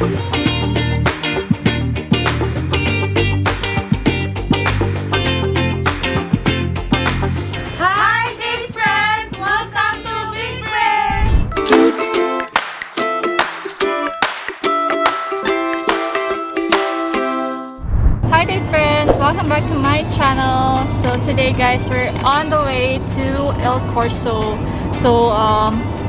Hi, big friends! Welcome to Big Brain! Hi guys friends! Welcome back to my channel. So today guys, we're on the way to El Corso. So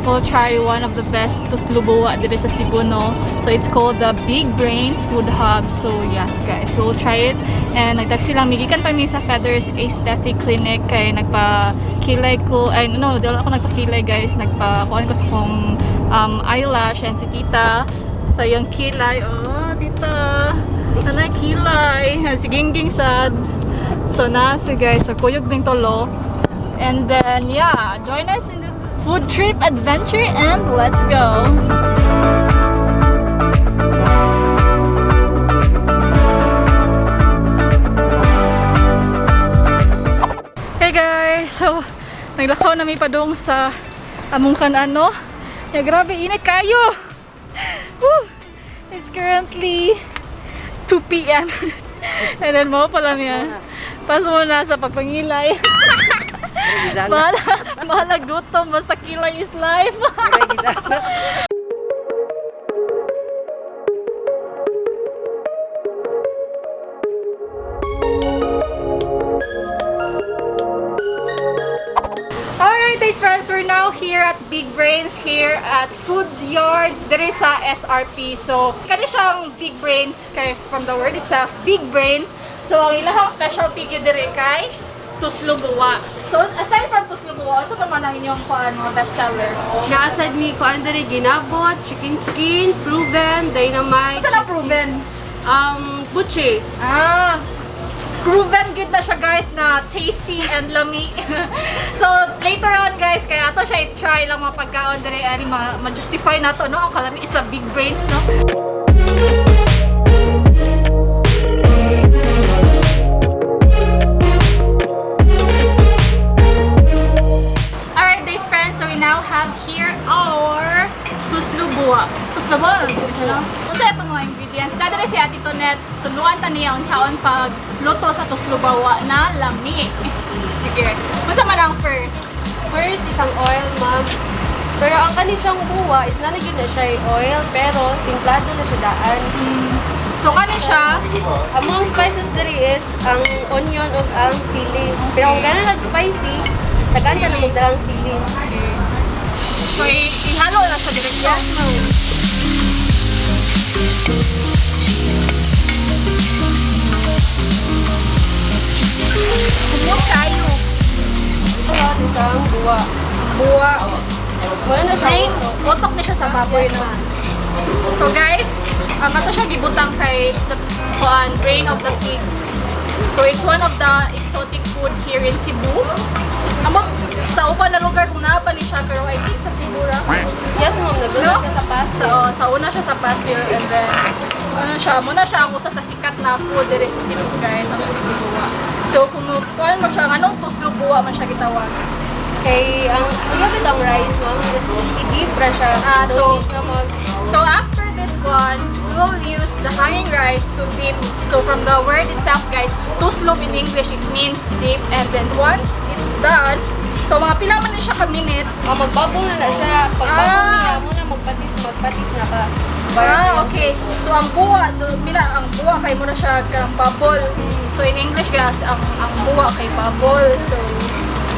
we'll try one of the best tuslob buwa dito sa Cebu, no? So it's called the Big Brains Food Hub. So yes guys, so we'll try it. And nagtaxi lang, migikan pa mi sa Feathers Aesthetic Clinic kay nagpa-kilay ko. Ay no, di ako nagpa-kilay guys. Nagpa-kuan ko sa kong eyelash and si tita sa iyang kilay. Oh, tita. Anay kilay. Si Gingging sad. So na si guys, so kuyog ding tolo. And then yeah, join us in this food trip adventure and let's go. Hey guys! So, naglakaw na mi padung sa among kanano. Ya, grabe, init kayo! Woo! It's currently 2 p.m. And then mo pala niya. Paso mo na sa pagpangilay. Bahala, bahala gutom, basta kilay is life. Alright, guys friends, we're now here at Big Brains here at Food Yard diri sa SRP. So, kani siyang Big Brains kay from the word itself, Big Brains. So, ang ilahang specialty gyud diri kay tuslob buwa. So, aside from tuslob buwa, unsa pa man ang inyong kuan mga best seller? Naasad mi ko andari ginabot, chicken skin, proven, dynamite. Unsa na proven? Butche. Ah, proven good na siya guys na tasty and lami. So later on guys, kaya ato siya i-try lang mga pagkaon diri ani ma-justify nato no ang kalami isa Big Brains no. Alright guys friends, so we now have here our tuslob buwa. Tuslob buwa, no? Unsa itong mga ingredients? Dati si Ate Tonet, tuluan ta niya unsaon pag luto sa tuslob buwa na lami. Sige. Unsa man ang first? First is ang oil, ma'am. Pero ang kani siyang buwa is nalagyan na siya yung oil, pero timplado na siya daan. So kani siya, Ang mga spices diri is ang onion ug ang sili. Pero kung gana nag spicy, tagaan ka na magdalang sili. Okay. So ihalo na siya diretso. Yes, ma'am. Kumot kayo. Sunod is ang buwa. Buwa. Wala na siya. Ay, utok ni siya sa baboy no. So guys, ato siya gibutang kay it's the kuan, brain of the pig. So it's one of the exotic food here in Cebu. Amo sa uban na lugar kung naa pa ni siya pero I think sa Cebu ra. Yes, ma'am. Nagluto No? siya sa Pasig. So sa una siya sa Pasir and then ano siya, muna siya ang usa sa sikat na food diri sa Cebu guys, ang tuslob buwa. So kung kuan mo siya, anong tuslob buwa man siya gitawag? Kay ang iya bitang rice, ma'am, is i-deep ra siya. Ah, so, need na mag So after this one, we will use the hanging rice to dip. So from the word itself, guys, tuslob in English, it means dip. And then once it's done, so mga pila man na siya ka minutes. Ah, magbabong na na siya. Pagbabong niya mo na magpatis, magpatis na ka. Para Ah, sa okay. So ang buwa, do, mira, ang buwa kay mo na siya kang bubble. So in English, guys, ang buwa kay bubble. So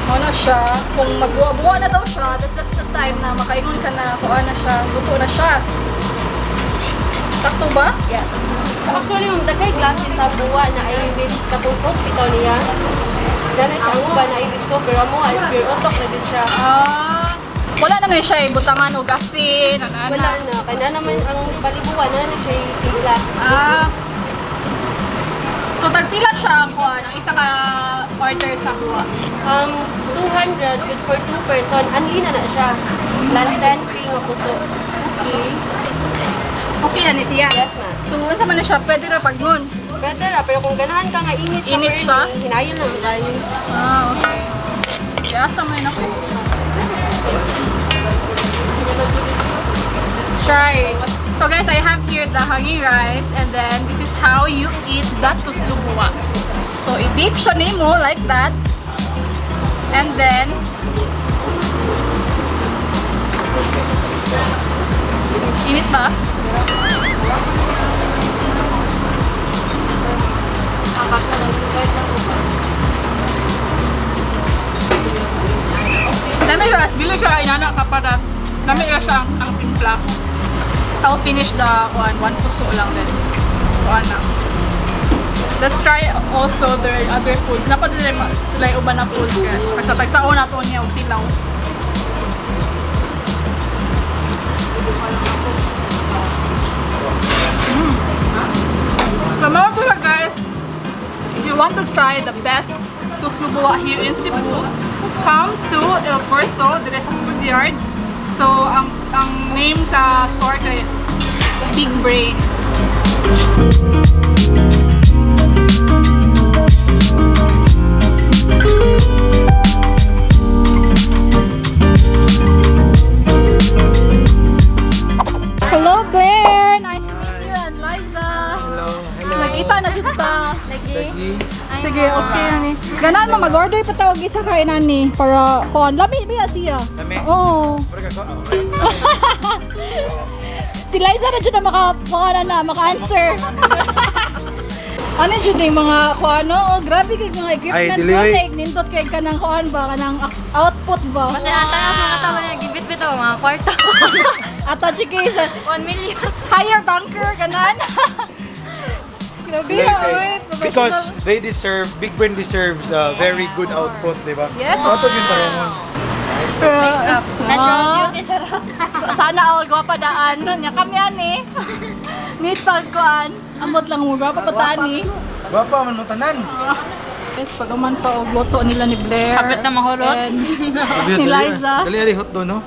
mo na siya, kung magbuwa-buwa na daw siya, that's the time na makaingon ka na, kuha na siya, luto na siya. Sakto ba? Yes. Actually, ma'am, daghay klase sa buwa na ay with katong soap bitaw niya. Dana siya ang uban na ay with soap, pero mo is pure utok na din siya. Ah, wala na siya ibutangan og asin, ana Wala na. Kaya na naman ang palibuwa na na siya timpla. Ah. So tagpila siya ang kuan, ang isa ka order sa buwa. 200 good for 2 person. Anli na na siya. Plus 10 free nga puso. Okay. Okay na ni siya. Yes, ma'am. So unsa man na siya, pwede ra pagnon. Pwede ra, pero kung ganahan ka nga init siya, Init siya? Hinayon lang tayo. Ah, okay. Sige, asa man ako. Let's try. So guys, I have here the hanging rice and then this is how you eat that tuslob buwa. So i-dip siya nimo like that. And then init ba? Lami siya, dili siya inana ka para lami ra siya ang timpla. I'll finish the one puso lang din. Kuan na. Let's try also their other foods. Dapat sila sila yung uban na food kaya. Tagsa-tagsaon na to niya og tilaw. So mga to guys, if you want to try the best tuslob buwa here in Cebu, come to El Corso, there is a food yard. So, ang name sa store kay Big Brains. Hello Blair! Nice to meet you and Liza. Hello. Hello. Nagkita na jud ta. Lagi. Sige, okay na ni. Ganan mo mag-order pa tawag isa kay nani para kuan lami ba siya? Lami? Oo. Mura ka ko. Si Liza na jud na maka maka-answer. Ano jud yung mga kuan no? Oh, grabe kay mga equipment Ay, dili, no? oy. Like, nindot kay kanang kuan ba kanang output ba? Basta ata na mga tao na gibit-bit ako, mga kwarta. Ata chike sa 1 million. higher banker ganan. Grabe Dili, ha, kay- oy, professional. Because they deserve, Big Brain deserves a very good output, di ba? Yes. So, ato yung tarongon. Pero, Makeup. Natural Ah. beauty, charot. Sana all gwapa daan. Nya kami ani. Need pagkuan. Amot lang mo gwapa pa taan ni. Gwapa man mo tanan. Yes, pag uman pa og luto nila ni Blair. Kapit na mahulot. And ni Liza. Dali dali hot do no?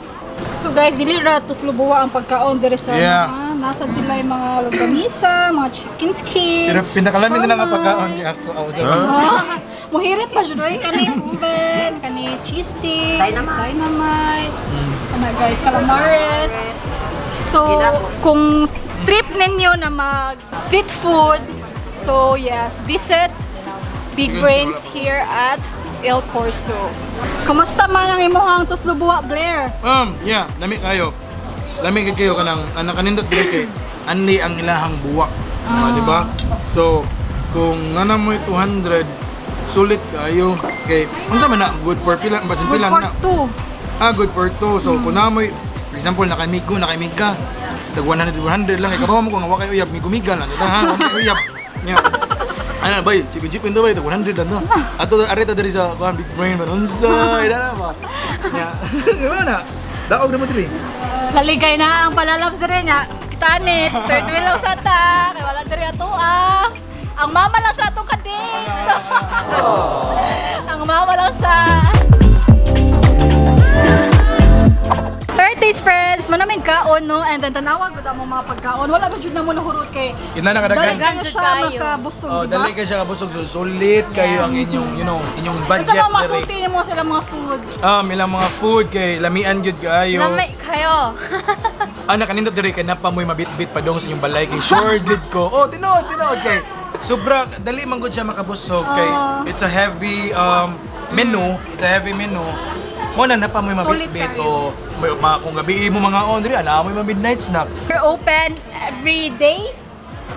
So guys, dili ra tuslob buwa ang pagkaon diri sa mga nasa sila yung mga longganisa, mga chicken skin. Pero pinakalami nila nga siomai. pagkaon kay ako ako dyan. Ah, muhirit pa jud oy kani oven, kani cheese sticks, dynamite. Dynamite. Ano guys, calamares. So, kung trip ninyo na mag street food, so yes, visit Big Brains here at El Corso. Kumusta man ang imuhang tuslob buwa, Blair? Yeah, lami kayo. Lami gid kayo kanang anang kanindot dili kay anli ang ilahang buwak. Ah, di ba? So, kung nga mo 200 sulit kayo kay unsa man na good for pila basin Good pila for na two. Ah, good for two. So, kung namoy, for example, nakaimig ko, nakaimig ka, tag 100, 100 lang, ikabaw mo kung nga wa kayo uyab, migumiga lang. Ito ha, wa kayo uyab. Yeah. Ano ba, chipin-chipin to ba, tag 100 lang to. Ato, areta diri sa, kuhan, Big Brain, ba, unsa, ina na ba. Yeah. Wala na. Daog na mo diri. Sa ligay na ang palalabs diri niya. Kitanit, third wheel lang sa ta, kay wala diri ato ah. Ang mama lang sa atong kadate. Ang mama lang sa Alright, taste friends, manaming kaon no and then tanawa gud ang mga pagkaon. Wala ba jud na mo nahurot kay Ina na dali kadagan. kayo Jud siya kayo. makabusog, Oh, di ba? dali kay siya kabusog. So, sulit kayo ang inyong Unsa budget mga diri. masulti nimo sila mga food? Ilang mga food kay lamian gyud kaayo. Lamay kayo. Ah, nakanindot diri kay napa mo'y mabitbit pa dong sa inyong balay kay sure gid ko. Oh, tinuod, tinuod kay sobra dali man gud siya makabusog kay Ah. it's a heavy menu, it's a heavy menu. Mo na napa mo'y Sulit mabitbit kayo. o may, ma, kung gabi mo mga on diri ana mo'y ma midnight snack. We're open every day.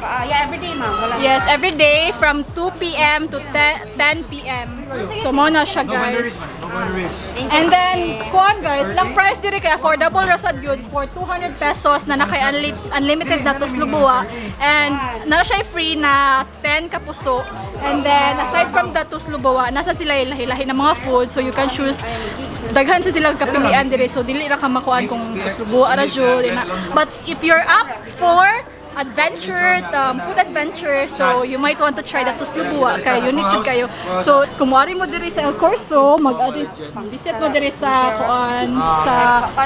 Yeah, every day, ma'am. Wala. Yes, every day from 2 p.m. to 10 p.m. So mo na siya No guys. boundaries, man. No boundaries. And then, kuan guys, lang price diri kay affordable ra sad yun for 200 pesos na nakay unlimited na tuslob buwa and na siya free na 10 kapuso. And then aside from the tuslob buwa, nasa sila lahi-lahi na mga food so you can choose daghan sa sila kapilian diri so dili ra ka makuan kung tuslob buwa ra jud ina. But if you're up for adventure, food adventure. So you might want to try the tuslob buwa kay unique jud kayo. So kung mo diri sa El Corso, mag visit mo diri sa kuan sa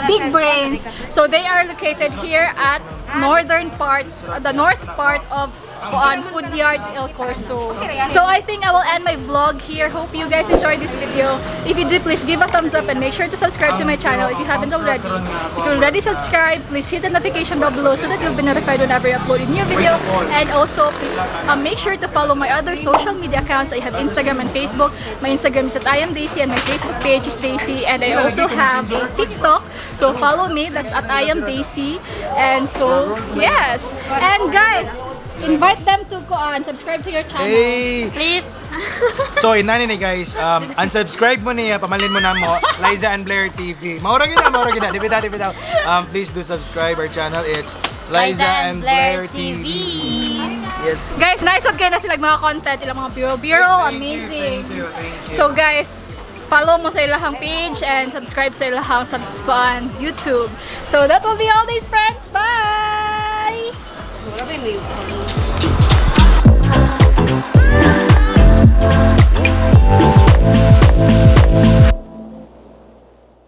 Big Brains. So they are located here at northern part, the north part of kuan Food Yard El Corso. So I think I will end my vlog here. Hope you guys enjoyed this video. If you do, please give a thumbs up and make sure to subscribe to my channel if you haven't already. If you already subscribed, please hit the notification bell below so that you'll be notified whenever I upload a new video. And also, please make sure to follow my other social media accounts. I have Instagram and Facebook. My Instagram is @IamDaisy and my Facebook page is Daisy. And I also have a TikTok. So follow me. That's @IamDaisy. And so, yes. And guys, invite them to go on, subscribe to your channel. Hey! Please. So, inani ni guys, unsubscribe mo niya, pamalin mo na mo, Liza and Blair TV. Maura gina, maura gina. Di bitaw, di bitaw. Please do subscribe our channel. It's Liza and Blair TV. Yes. Guys, nice at kayo na sila mga content, ilang mga biro-biro, Thank you, amazing. thank you, thank you. So guys, follow mo sa ilahang page and subscribe sa ilahang sa kuan, YouTube. So that will be all these, friends. Bye! Wala ba yung may